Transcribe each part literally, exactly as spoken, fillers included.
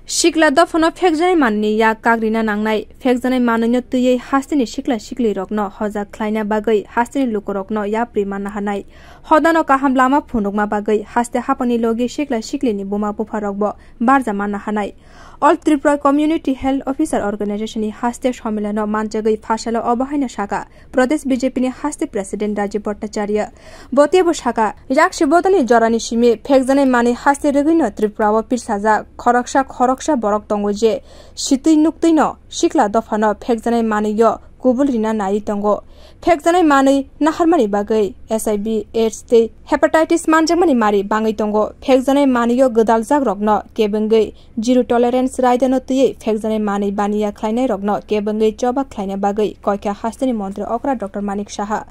Sikla dophano phekjanai manwini yak kakrina nangnai. Phekjanai manwino twiwi hasteni sikla siklirokno hojak khlaina bagwi hasteni lukurokno yapri manna hanai. Hodano kaham lama phunukma bagwi haste haphangni logi sikla siklini buma bupharokbo barja manna hanai. All Tripura Community Health Officer Organization ni haste sommilono manjagwi pharsalo obo haino sakha Pradesh B J P ni haste President Rajiv Bhattacharya. Bo teibo sakha, yak se bodolni jorani simi phekjanai manwi haste rwgwino Tripura o pirsajak khoroksa khoroksa borok tongo je sitwi nuktwino sikla dophano phekjanai manwio kubul rina naiwi tongo. Phekjanai manwi naharmani bagwi S I V, AIDS tei hepatitis manjakmani mari bangwi tongo. Phekjanai manwio gwdaljakrokno kebengwi zero tolerance raidano twiwi phekjanai manwi baniya khlainairokno kebengwi choba khlaina bagwi koikha hasteni montri okra Doctor Manik Saha.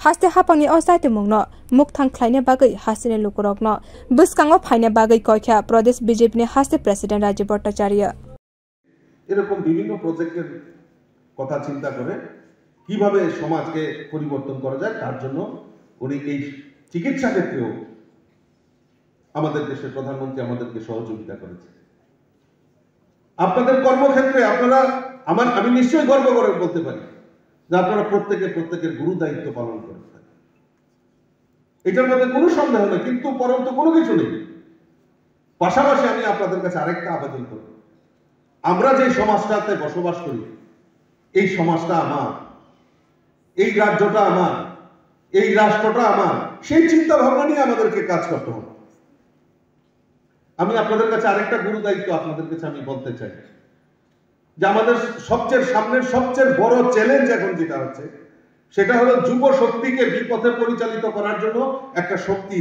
Haste haphangni o chaitimungno mukthang khlaina bagwi hasteni lukurokno bwskango phaina bagwi koikha Pradesh B J P ni haste President Rajiv Bhattacharya. এরকম বিভিন্ন প্রজেক্টের কথা চিন্তা করে কিভাবে সমাজকে পরিবর্তন করা যায়, তার জন্য উনি এই চিকিৎসা ক্ষেত্রেও আমাদের দেশের প্রধানমন্ত্রী আমাদেরকে সহযোগিতা করেছে। আপনাদের কর্মক্ষেত্রে আপনারা, আমার, আমি নিশ্চয়ই গর্ব করে বলতে পারি যে আপনারা প্রত্যেকে প্রত্যেকের গুরু দায়িত্ব পালন করে থাকেন, এটার মধ্যে কোনো সন্দেহ নেই, কিন্তু পরন্ত কোনো কিছু নেই। পাশাপাশি আমি আপনাদের কাছে আরেকটা আবেদন করব, আমরা যে সমাজটাতে বসবাস করি, এই সমাজটা আমার, এই রাজ্যটা আমার, এই রাষ্ট্রটা আমার, সেই চিন্তা ভাবনা নিয়ে আমাদেরকে কাজ করতে হবে। আমি আপনাদের কাছে আরেকটা গুরু দায়িত্ব আপনাদের কাছে আমি বলতে চাই যে আমাদের সবচেয়ে সামনের সবচেয়ে বড় চ্যালেঞ্জ এখন যেটা হচ্ছে, সেটা হলো যুব শক্তিকে বিপথে পরিচালিত করার জন্য একটা শক্তি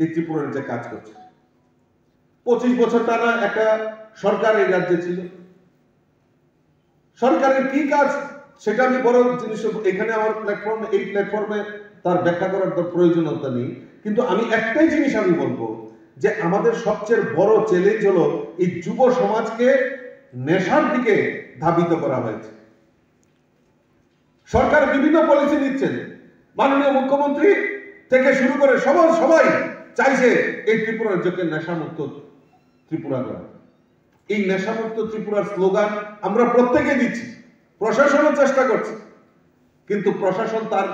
এই ত্রিপুরার যে কাজ করছে। পঁচিশ বছর টানা একটা সরকার এই রাজ্যে ছিল। সরকারের কি কাজ, সেটা আমি বড় জিনিস, এখানে আমার প্ল্যাটফর্মে, এই প্ল্যাটফর্মে তার ব্যাখ্যা করার তো প্রয়োজনীয়তা নেই। কিন্তু আমি একটাই জিনিস আমি বলবো যে আমাদের সবচেয়ে বড় চ্যালেঞ্জ হলো এই যুব সমাজকে নেশার দিকে ধাবিত করা হয়েছে। সরকার বিভিন্ন পলিসি নিচ্ছেন, মাননীয় মুখ্যমন্ত্রী থেকে শুরু করে সবাই, সবাই চাইছে এই ত্রিপুরা রাজ্যকে নেশামুক্ত ত্রিপুরা করা। এই নেশামুক্ত ত্রিপুরার স্লোগান আমরা প্রত্যেকে দিচ্ছি, প্রশাসনও চেষ্টা করছে, কিন্তু প্রশাসন তার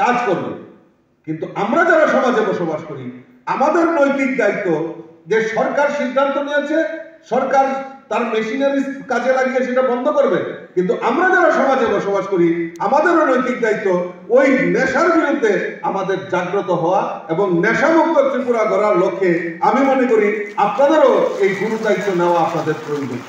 কাজ করবে। কিন্তু আমরা যারা সমাজে বসবাস করি, আমাদের নৈতিক দায়িত্ব যে সরকার সিদ্ধান্ত নিয়েছে, সরকার তার মেশিনারি কাজে লাগিয়ে সেটা বন্ধ করবে, কিন্তু আমরা যারা সমাজে বসবাস করি, আমাদেরও নৈতিক দায়িত্ব ওই নেশার বিরুদ্ধে আমাদের জাগ্রত হওয়া এবং নেশামুক্ত ত্রিপুরা গড়ার লক্ষ্যে আমি মনে করি আপনাদেরও এই গুরু দায়িত্ব নেওয়া আপনাদের প্রয়োজন।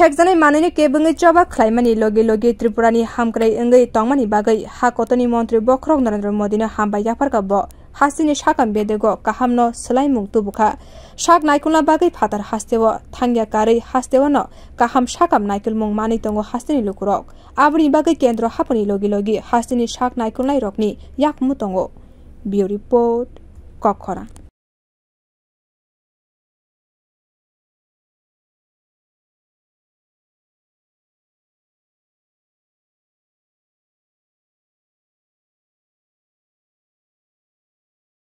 Phekjaknai manwino kebengwi choba khlaimani logi logi Tripurani hamkrai wngwi tongmani bagwi ha kotorni montri bokhorok Narendra Modino hambai yapharkha bo. Hasteni sakam bedego kahamno swlaimung tubukha. Sak naikolna bagwi phatar hasteo thangya karwi hasteo no kaham sakam naikolmung manwi tongo hasteni lukurok. Aboni bagwi kendro haphangni logi logi hasteni sak naikolnairokni yakmu tongo. Bureau Report, Kokkhorang.